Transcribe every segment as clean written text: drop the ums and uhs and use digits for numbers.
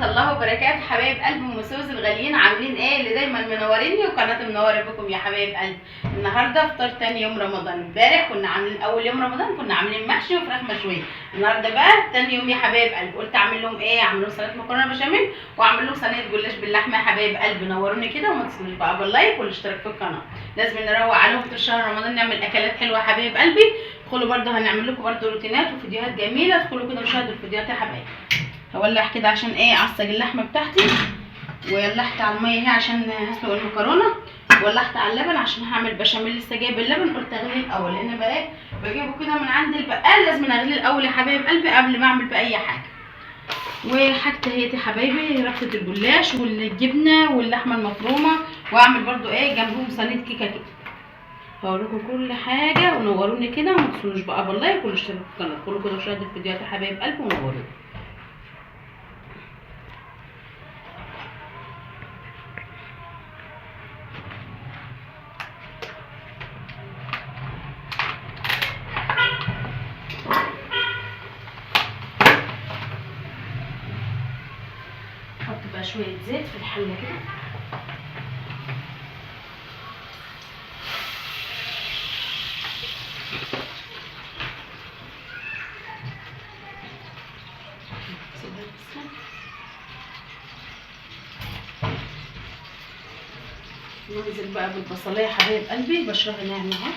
ورحمة الله وبركاته. حبايب قلب ام سوز الغاليين، عاملين ايه؟ اللي دايما منوريني وقناتي منورة بكم يا حبايب قلب. النهارده فطار تاني يوم رمضان. امبارح كنا عاملين اول يوم رمضان كنا عاملين محشي وفراخ مشوية. النهارده بقى تاني يوم يا حبايب قلب، قلت اعمل لهم ايه؟ اعمل لهم صينية مكرونه بشاميل واعمل لهم صينية جلاش باللحمه. يا حبايب قلب نوروني كده وما تنسوش بقى بال like والاشتراك في القناة. لازم نروق عليهم طول شهر رمضان، نعمل اكلات حلوة يا حبايب قلبي. ادخلوا برده هنعمل لكم برده روتينات وفيديوهات جميلة، ادخلوا كده وشاهدوا الفيديوهات يا حبايب. هولع كده عشان ايه؟ اعصج اللحمة بتاعتي، ولعت على المية اهي عشان هسلق المكرونه، ولعت على اللبن عشان هعمل بشاميل. لسه جايب اللبن قلت اغليه الاول، لان بقى ايه بجيبه كده من عند البقال، لازم اغليه الاول يا حبايب قلبي قبل ما اعمل باي حاجة. وحاجتي اهي يا حبايبي، ربطه الجلاش والجبنه واللحمة المفرومه، واعمل برده ايه جنبهم صينية كيكة كده. هوريكم كل حاجة ونوروني كده، وما تنسونيش بقى بال like والاشتراك في القناة. ادخلوا كده وشاهدوا الفيديوهات يا حبايب قلبي ونوروني. احط بقى شوية زيت في الحلة كده، ننزل بقى بالبصليه يا حبايب قلبي، بشرها ناعمة اهو،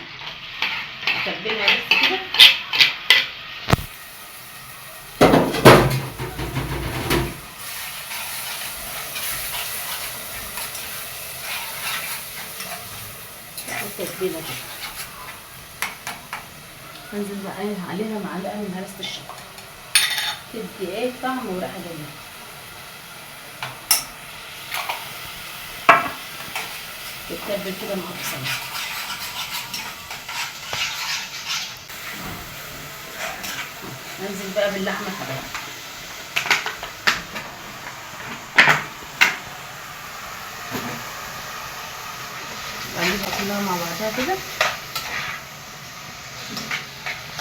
اتبلها بس كده. التتبيله كده هنزل بقى عليها معلقه من هرسه الشطه، تدي ايه طعم وريحه جميلة. تتبل كده مع البصله. ننزل بقى باللحمه حبايبي. نقلبها كلها مع بعضها كده.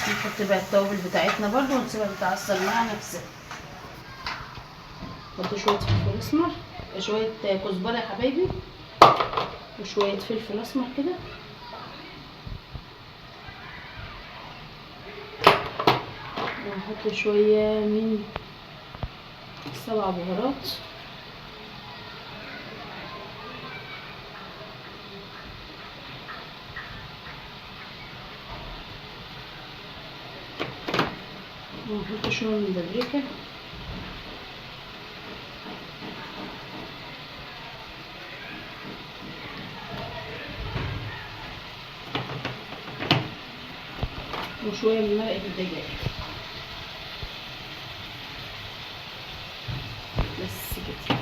نحط بقى التوابل بتاعتنا برضو ونسيبها تتعصر مع نفسها. نحط شوية فلفل اسمر، شوية كزبره يا حبايبي، وشوية فلفل اسمر كده. وهحط شوية من 7 بهارات. ونحط شوية من البابريكا. وشوية من مرقه الدجاج. بس كده،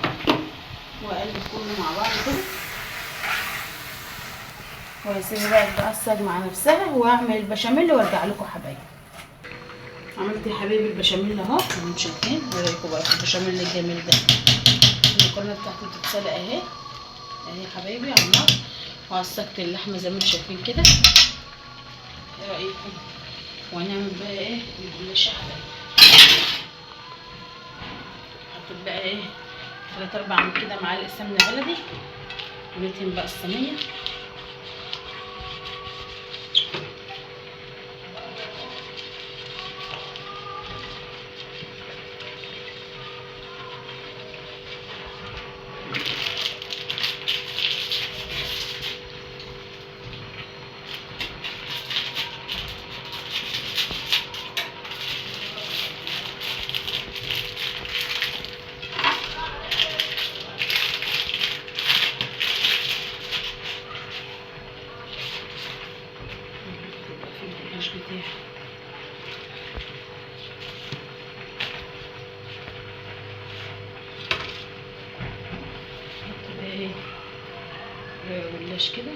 واقلب كله مع بعض كده، وهسيبها بقى تتعصج مع نفسها، واعمل البشاميل وارجع لكم حبايبي. عملت يا حبايبي البشاميل اهو، انتم شايفين. ايه رايكم بقى في البشاميل الجميل ده؟ المكرونه بتاعتي بتتسلق اهي اهي يا حبايبي على النار، وعصجت اللحمة زي ما انتم شايفين كده. ايه رايكم؟ وهنعمل بقى ايه الجلاش يا حبايبي. حطيت بقى ايه 3 4 كده معالق سمنه بلدي، وندهن بقى الصينية. بتاعي احط بقى ايه جلاش كده.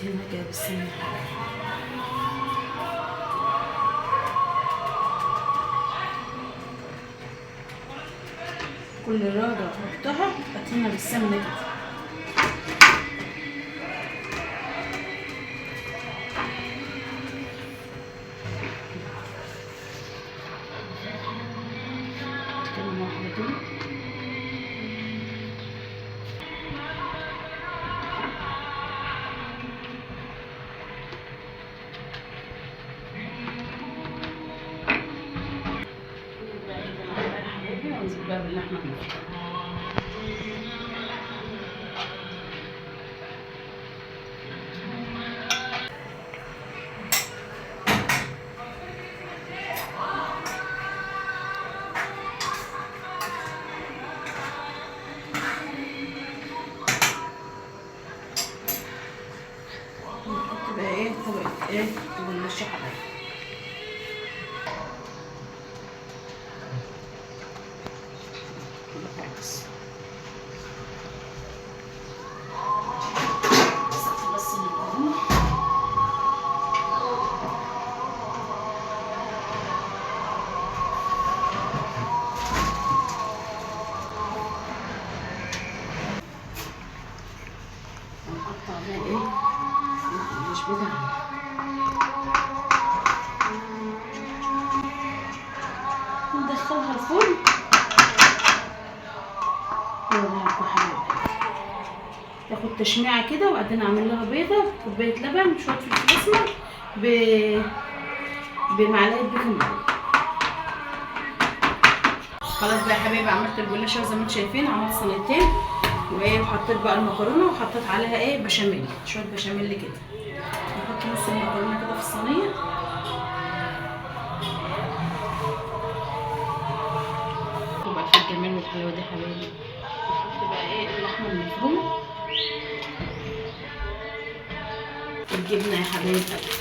هنا كده بالسمنه. كل رغده احطها ادهنها بالسمنه كده. كمان واحدة كده. وانزل بقى باللحمه المفرومه. نحط بقى ايه طبقه ايه جلاش يا حبايبي. خلاص بس المكرونه. هنقطع بقى ايه الجلاش بتاعنا. ندخلها الفرن. تاخد تشميعه كده، وبعدين اعمل لها بيضة، كوباية لبن، شوية فلفل اسمر، بمعلقه baking powder. خلاص بقى يا حبايبي عملت الجلاشه زي ما انتم شايفين، عملت صينيتين وايه، وحطيت بقى المكرونه وحطيت عليها ايه بشاميل، شوية بشاميل كده. نحط نص المكرونه كده في الصينية. وبقى في الجمال والحلاوه دي يا حبايبي. نحط بقى ايه اللحمة المفرومه والجبنه يا حبايب قلبي.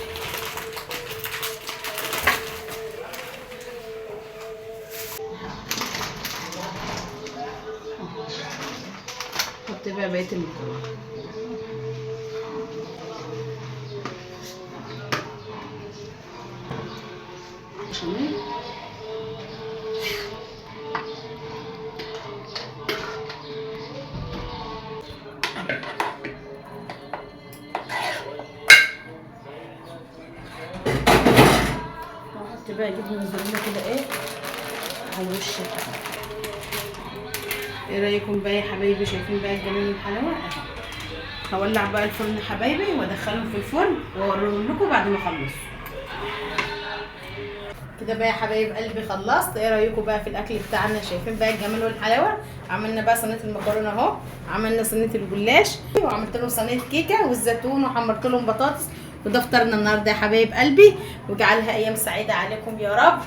حط بقى بقية المكرونه. بشاميل. واحط بقى جبنه موزاريلا كده ايه على الوش. ايه رايكم بقى يا حبايبي؟ شايفين بقى الجمال والحلاوه؟ هولع بقى الفرن يا حبايبي وادخلهم في الفرن واوريهم لكم بعد ما اخلص. كده بقى يا حبايب قلبي خلصت. ايه رايكم بقى في الاكل بتاعنا؟ شايفين بقى الجمال والحلاوه؟ عملنا بقى صينية المكرونه اهو، عملنا صينية الجلاش، وعملت لهم صينية كيكة والزيتون، وحمرت لهم بطاطس. وده فطارنا النهارده يا حبايب قلبي، واجعلها ايام سعيدة عليكم يا رب،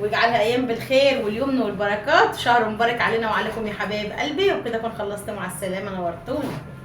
واجعلها ايام بالخير واليمن والبركات. شهر مبارك علينا وعليكم يا حبايب قلبي. وكده اكون خلصت، مع السلامة، نورتونا.